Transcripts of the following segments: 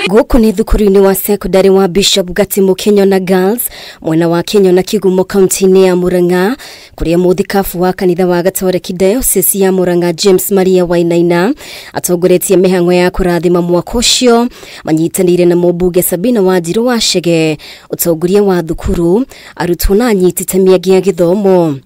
Gũkũ nĩ thukuru-inĩ wa secondary wa Bishop Gatimu Kinyona Girls mwena wa Kinyona Kigumo kaunti-inĩ ya Murang'a, kũrĩa mũthikabu wa kanitha wa Gatoreki Diocese ya Murang'a James Maria Wainaina atongoretie mĩhang'o ya kũrathima mwaka ũcio manyitanĩire na mũmbunge Sabina Wanjiru wa Chege, ũtongoria wa thukuru, arutwo na anyiti itemi angĩ a gĩthomo.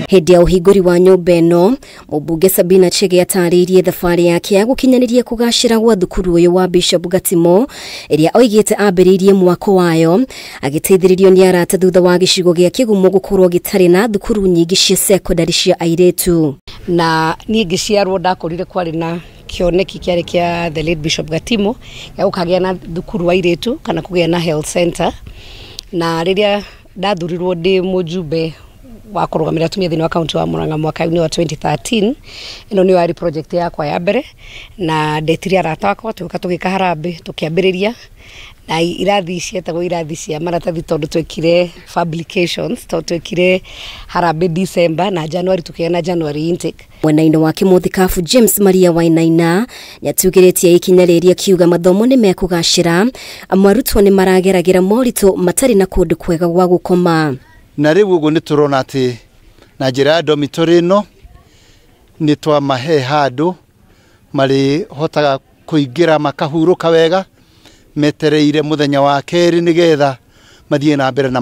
Hĩndĩ ya ũhingũri wa nyũmba ĩno, mũmbunge Sabina Chege atarĩirie thabarĩ yake ya gũkinyanĩria kũgacĩra gwa thukuru ũyũ wa Bishop Gatimu ĩrĩa oigĩte ambĩrĩirie mwako wayo agĩteithĩrĩrio nĩ arata thutha wa gĩcigo gĩa Kĩgumo gũkorwo gĩtarĩ na thukuru nyingĩ cia secondary cia airĩtu. Na niĩ ngĩciarwo ndakorire kwarĩ na kĩoneki kĩarĩ kĩa the late Bishop Gatimu gĩa gũkagĩa na thukuru wa airĩtu kana kũgĩa na health center, na rĩrĩa ndathurirwo ndĩ mũjumbe wa kũrũgamĩrĩra atumia thĩinĩ wa kaunti wa Murang'a mwaka-inĩ wa 2013, ĩno nĩyo yarĩ project yakwa ya mbere, na ndetire arata akwa tũgĩũka tũgĩka harambĩ tũkĩambĩrĩria na irathi cietagwo irathi cia maratathi tondũ twekire publications, tondũ twekire harambĩ December na January tũkĩgĩa na January intake. Mwena-inĩ wake mũthikabu James Maria Wainaina nĩatugĩrĩtie ikinya rĩrĩ akiuga mathomo nĩ mekũgacĩra amu arutwo nĩ marageragĩra moritũ matarĩ na kũndũ kwega gwa gũkoma. Na rĩu ũguo nĩ tũrona atĩ na njĩra ya dormitory ĩno nĩ twamahe handũ marĩhotaga kũingĩra makahurũka wega metereire mũthenya wa kerĩ nĩgetha mathiĩ na mbere na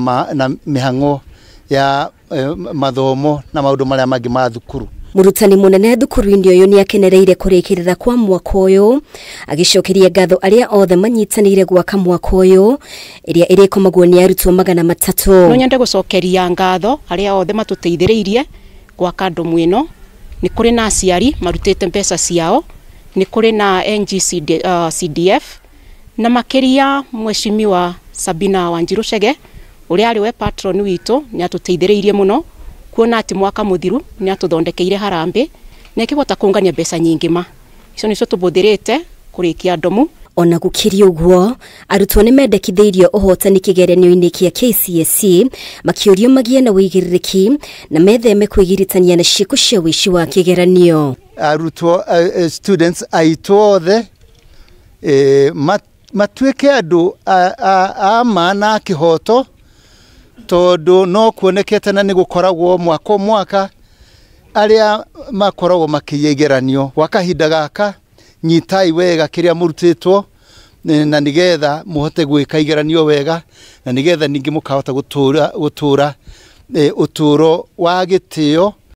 mĩhang'o ya mathomo na maũndũ marĩa mangĩ ma thukuru. Mũrutani mũnene thukuru-inĩ ũyũ nĩ akenereire kũrĩkĩrĩra kwa mwaka ũyũ agĩcokeria ngatho arĩa othe manyitanĩire gwaka mwaka ũyũ ĩrĩa ĩrĩkomagwo nĩ arutwo 300. No nyende gũcokeria ngatho arĩa othe matũteithĩrĩirie gwaka ndomu ĩno. Nĩ kũrĩ na aciari marutĩte mbeca ciao, nĩ kũrĩ na NGCD, CDF na makĩria Mheshimiwa Sabina Wanjiru Chege ũrĩa arĩ we patron witũ nĩ atũteithĩrĩirie mũno kuona atĩ mwaka mũthiru nĩ atũthondekeire harambĩ na ĩkĩhota kũngania mbeca nyingĩ ma icio nĩcio tũbũthĩrĩte kũrĩkia ndomu. Ona gũkĩrĩ ũguo, arutwo nĩ mendekithĩirio ũhotani kĩgeranio-inĩ kĩa KCSE makĩũrio magĩe na ũigĩrĩrĩki na metheme kwĩgiritania na ciĩko cia ũici wa kĩgeranio. Arutwo students aitũ othe matuĩke andũ a ma na kĩhoto tondũ no kuonekete na nĩ gũkoragwo mwaka o mwaka arĩa makoragwo makĩiya igeranio. Gwa kahinda gaka nyitai wega kĩrĩa mũrutĩtwo na nĩgetha mũhote gwĩka igeranio wega na nĩgetha ningĩ mũkahota gũtũra ũtũro wa gĩtĩo.